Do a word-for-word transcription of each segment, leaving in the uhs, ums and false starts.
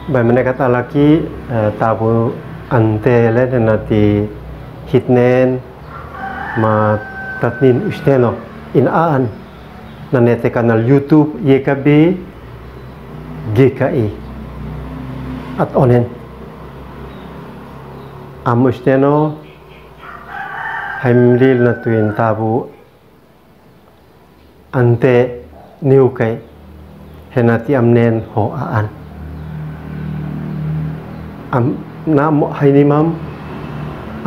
Bai maneka talaki, eh, tabu ante le nena ti hitnen ma tatnin usten no in aan na nete kanal YouTube Y K B G K E. At onen. Am usten no haimlil na tuin tabu ante niu kai hena ti amnen ho aan. Am na mo haini mam,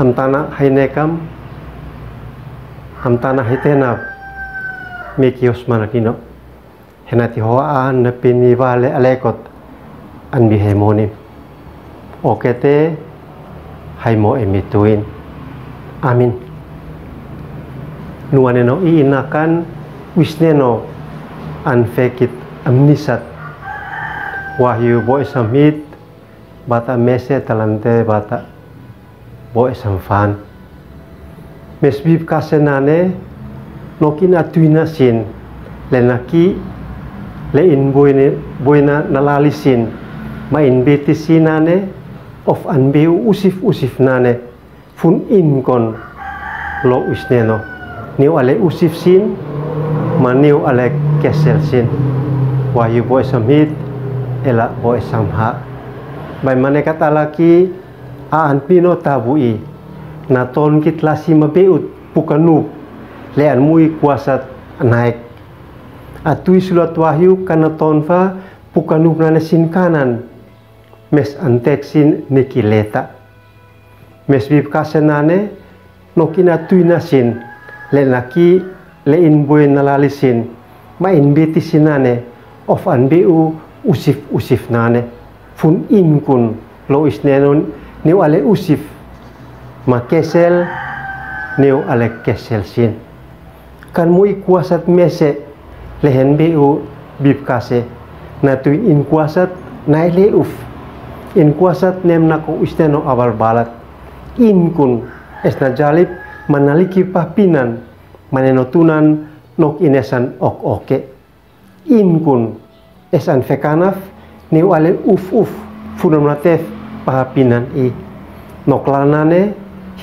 am tana haine kam, am tana hitena meki osmana kino. Hena ti ho aan na pini vale alekot an bi haimo ni. Okete haimo e mi tuin. Amin. Nuane no i inakan wisne no an fekit amnisat. Wahyu bo esamhit bata mese talante bata bo esamfan. Mes bib kase nane, nokin atuina sin, le naki, le in buine, buina nalali sin, ma in biti si nane, of an biu usif usif nane, fun in kon lo usne no. Niu ale usif sin, ma niu ale kesel sin. Wahyu bo esamhit, ela bo esamha. Bai maneka talaki, a an pino tabu i. Na ton kit lasi mabeut pukanup le an mui kuasat naek. Atui sulat Wahyu kana ton fa pukanup nane sin kanan. Mes antek sin niki leta. Mes bib kase nane, nokin atuina sin, le naki, le in buina nalali sin, ma in biti sin nane, of an biu usif usif nane. Fun in kun lo isne no niu ale usif, ma kesel niu ale kesel sin. Kan mui kuasat mese lehen biu bib kase, na tuin in kuasat na ele uf. In kuasat nem nako isne no abalbalat. In kun es na jalip ma naliki papinan, mane no tunan nok inesan ok oke. In kun es an fekanaf niu ale uf uf funom na tef pahapinan i. Nok lanane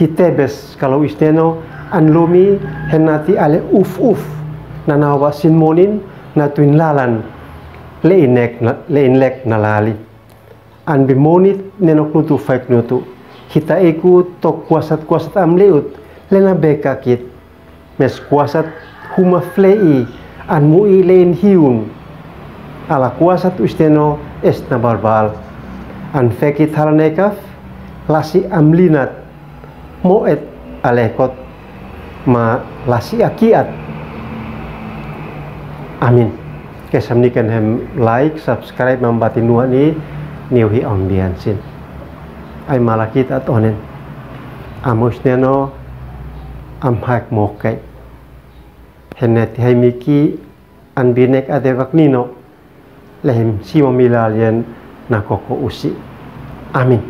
hitebes kalo isne no an lumi hena ti ale uf uf. Nana oba sin monin na tuin lalan le in lek na, le in lek nalali. An bi monit ne nok nutu faik nutu. Hita iku tok kuasat kuasat am leut le na beka kit. Mes kuasat huma fle i an mui le in hiun. Ala kuasat usne no es na balbal. An fekit halanekaf lasi am linat. Mo et alekot ma lasi akiat. Amin. Kesam ni ken hem like, subscribe, mambati nuan i niu hi ambian sin. Ai malakit at onen. Am usne no am hak mokai. Hene ti hai miki an binek adevak nino. Lehem simo milalien na koko usi. Amin.